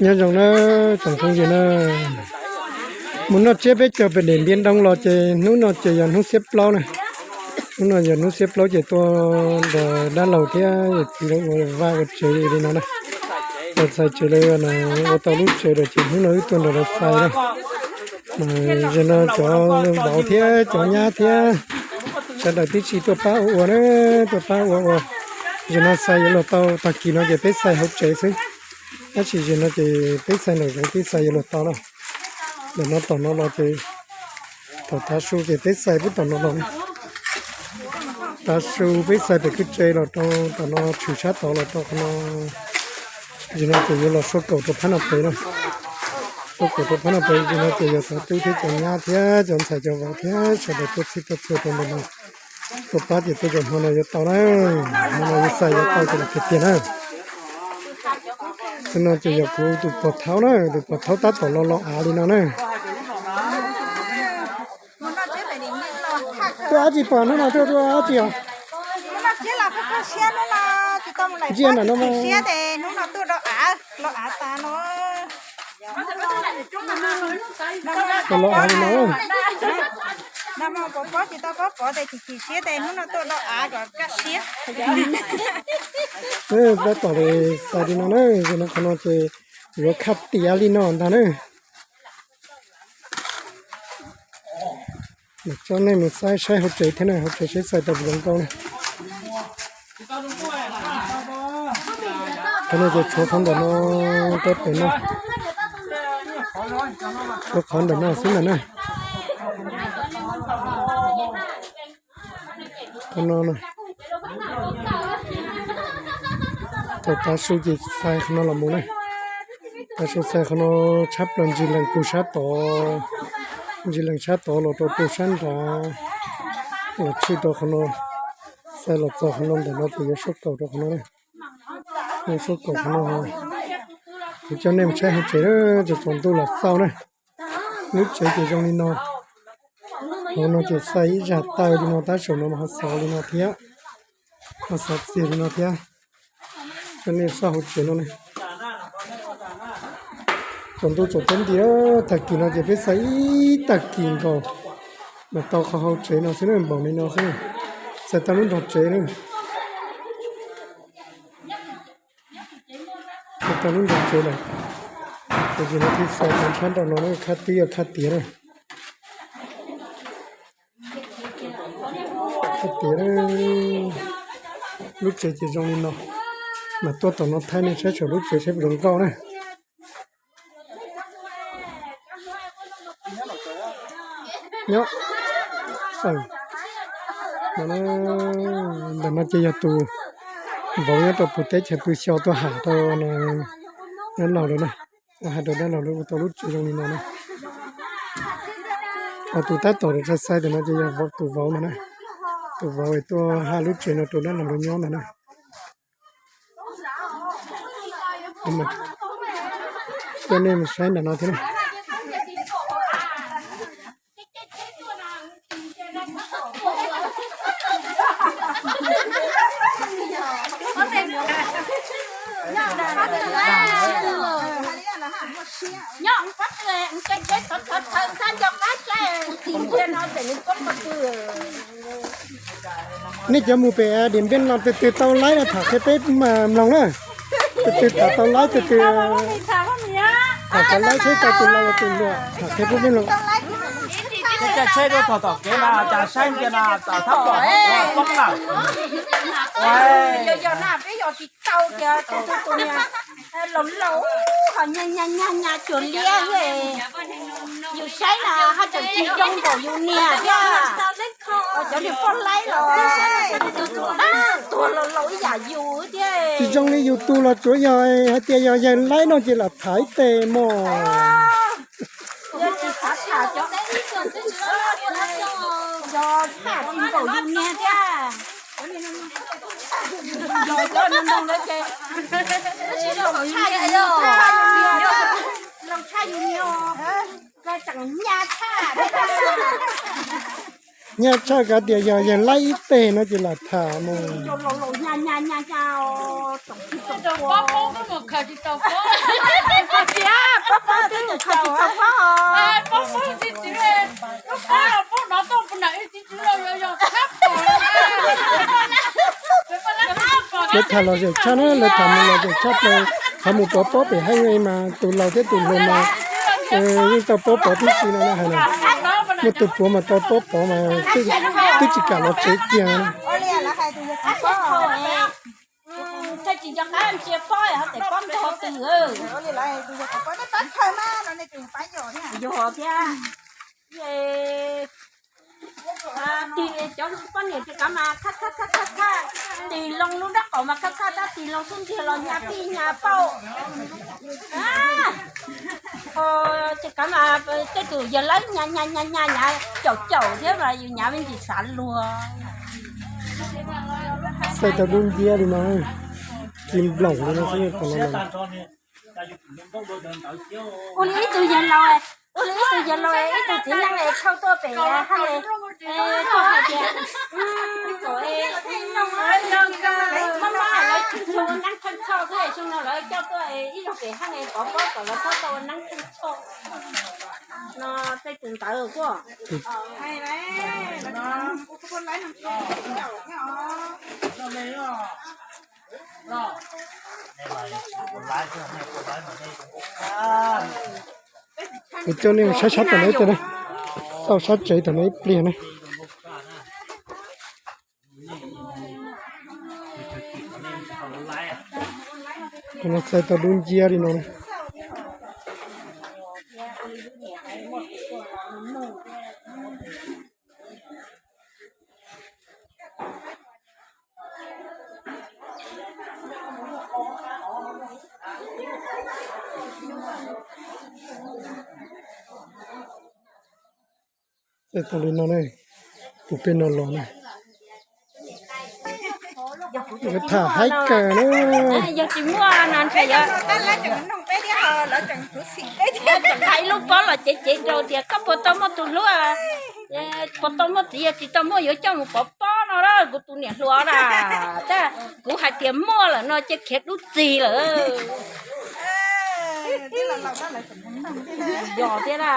Nyob zoo na tsoom phooj ywg na, mus noj tsiab peb caug pem Npiab Doob los ces hnub no ces yog hnub xiab plaub na. Hnub no yog hnub xiab plaub ces tuaj nrog dab laug thiab yawm txiv lawv ua vaj ua tsev li no na. Ua txhais tsev lawv ua tau lub tsev lawm ces hnub no wb tuaj nrog lawv xais na. Mas zaum no cov vauv thiab cov nyab thiab sawv daws tib si tuaj pab ua ua na, tuaj pab ua ua. Zaum no xais yuav luag tau, tag kis no ces peb xais hauv tsev xwb. Tab sis zaum no ces peb xais nram zoov peb xais yuav luag tau na. Ntawm no tom no los ces thaum tav su ces peb xais pub tom no los. Tav su peb xais pem kwj tse los rau tom no, tshwm sab tod los rau qhov no. Zaum no ces yuav los sua kaum rau phab no pem na. Sua kaum rau phab no pem, zaum no ces yog cov tub thiab cov nyab thiab cov ntxhais cov vauv thiab sawv daws tuaj txhij tuaj txhua rau ntawm no. Tuaj pab ces tuaj zaum hmo no yuav tau na, hmo no yuav xais yuav tau ces los tiag tiag na. Tus no ces yog kuv tus pog thaub na, tus pog thaub tab tom los los av li no na. Tuaj dab tsi pog, hnub no tuaj dab tsi os? Ntsia ntawm no mas. Los av li no. Tab tom li xais li no na, zaum no qhov no ces yuav khaj tiav li no ntag na. Mam coj nej mus saib saib hauv tsev thiab na, hauv tsev saib xais tau puas zoo nkauj na. Qhov no ces tshuav qhov ntawm no rau pem no, tshuav qhov ntawm no xwb ntag na. Qhov no, thaum tav su ces xais qhov no los mus na. Tav su xais qhov no tshab plaws ntsis lees pug sab tod, ntsis lees sab tod los rau pug sab nrad, los tshwj rau qhov no, xais los txog qhov no ntawm no ces yuav sua kaum rau qhov no. Yuav sua kaum qhov no, kuv coj nej mus saib hauv tsev na, tsaus ntuj los xauj na. Lub tsev ces zoo li no. Hauv no ces xais ib zaj taw li no, tab saum no mas ho xov li no thiab, ho xov txias li no thiab. Coj nej xauj hauv tsev no ne. Tsaus ntuj tsaus teb nti, tag kis no ces peb xais ib tag kis nkaus mas tau qhov hauv tsev no xwb na, npaum li no xwb na. Xais tau lub nrog tsev na. Xais tau lub nrog tsev lawm, ces no thiaj xais tau tshab nrau no na, khaj tib khaj tiav na. Khaj tiav, lub tsev ces zoo li no. Mas tuaj tom no thaij nej saib saum lub tsev saib puas zoo nkauj na. Nyob, ntawm no ces yog tus vauv nyob rau puag teb chaws pw xyo tuaj ham rau dab laug lawv na, tuaj ham rau dab laug lawv ua tau lub tsev zoo li no na. Ho tus tab tom rau tsa xai ntawm no ces yog tus vauv no na, tus vauv es tuaj ham lub tsev no rau dab laug lawv nyob ntag na. Coj nej mus saib ntawm no thiab na. Nej cov mus pem Diam Npiaj no tus twg tau laib no tham qhia peb mloog na. Tus twg tham tau laib, tus twg tham tau laib seb tau tus laus los tus hluas tham qhia peb mloog. Tsheb rau tom tom kev no cas saib ntsia no tom thab pom poob lawm. Yog yog na peb yog tsis tau tias tus tus niag laus laus ho nyag nyag nyag nyag cuag liab, yus saib na haj tseem tsis zoo npaum yus niag thiab. Cov niag poj laib los tuag laus laus ib yam yus thiab. Tsis zoo li yus tus los tsuav yog hais tias yog yawg laib no ces lam tham ib teg mog. Yog tsis tham tham cov, yog tham tsis npaum yus niag thiab. Yog cov no ntoo lawm ces laus tshaj yus niag, laus tshaj yus niag, tseem nyab tshaj. Nyab tshaj kav tias yog yawg laib ib teg no ces lam tham mus. Laus laus nyab nyab nyab nyab, tseem tsis tseem pob. Lawv tham los zeem tshaj na, lawv tham mus los zeem tshaj plaws. Qhov mus pov pob pem heej mas tus laus thiab tus hluas mas yeej tau pov pob tib si no na hais na. Muaj tus puav mas tau pov pob mas twb tsis kam los tsev kiag. Tig cov poj niam ces kav mas khaj khaj khaj khaj, tig loo lub dab qaum mas khaj khaj tab, tig loo xub ntiag los nyas tij nyas pauj. Ces kav mas tej tus yawg laib nyas nyas nyas nyas nyas caum caum thiab mas yus nyas me ntsis xav luag. Xaij tau dub nciab li no, ci nploom li no xwb. Ua li ib tug yawg laus, ua li ib tug yawg laus, ib tug txiv neej es thauj tuaj pem haj tuaj hais tias, maj maj lawv tsis tshua ua neeb thawj tsho xwb, xyoo no lawv coj tuaj ib zaug pem haj pov pob kom lawv txhob tau ua neeb thawj tsho no. Tej tus ntawd kuj Kuv coj nej saib sab tom no ib teg na, xauj sab tsev tom no ib pliag na. Qhov no xaij tau dub nciab li no na. Txawj tau li no na, tus peb no los na. Tham haib kawg na. Yog tsis muaj no ntshe yog ib lub pob los cev cev rau tias koj puas tau muaj tus hlub, puas tau muaj txiv, yog tsis tau muaj yuav coj mus pov pob no a, kuv tus niam hluas na. Tab kuv hais tias muaj lawm no cia khiav dub txig lawm. Yog thiab na.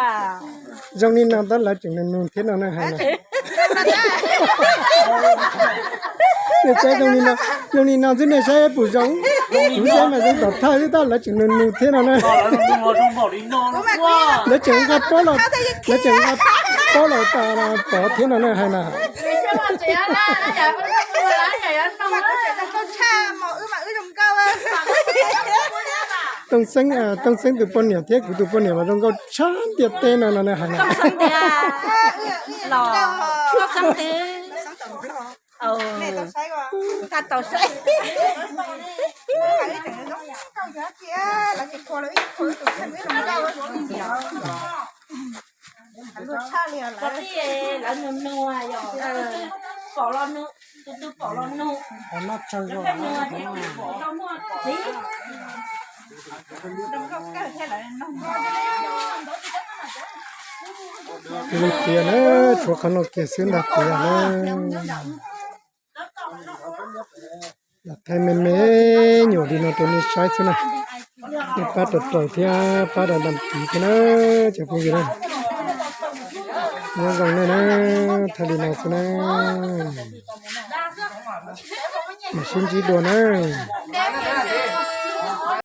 Zoo li no tab lawv tseem nug nug thiab no na hais na. Saib zoo li no, zoo li no xwb nej saib puas zoo? Kuv saib mas zoo tom thawj xwb tab lawv tseem nug nug thiab no na. Lawv tseem nqa pob los, lawv tseem nqa pob los tas pov thiab no na hais na. Tooj Xeeb, Tooj Xeeb tus poj niam thiab kuv tus poj niam mas zoo nkauj tshaj ntiaj teb no no na hais na. Pom los nug, tus twg pom los nug. Lub tiag na, tshuav qhov no kiag xwb ntag tiag na. Lam thaij me me nyuam li no rau nej saib xwb na. Nej pab rau raws thiab pab rau dam kiv thiab na, cov phooj ywg na. Nyob zoo nej na, thaij li no xwb na. Mam sib ntsib dua na.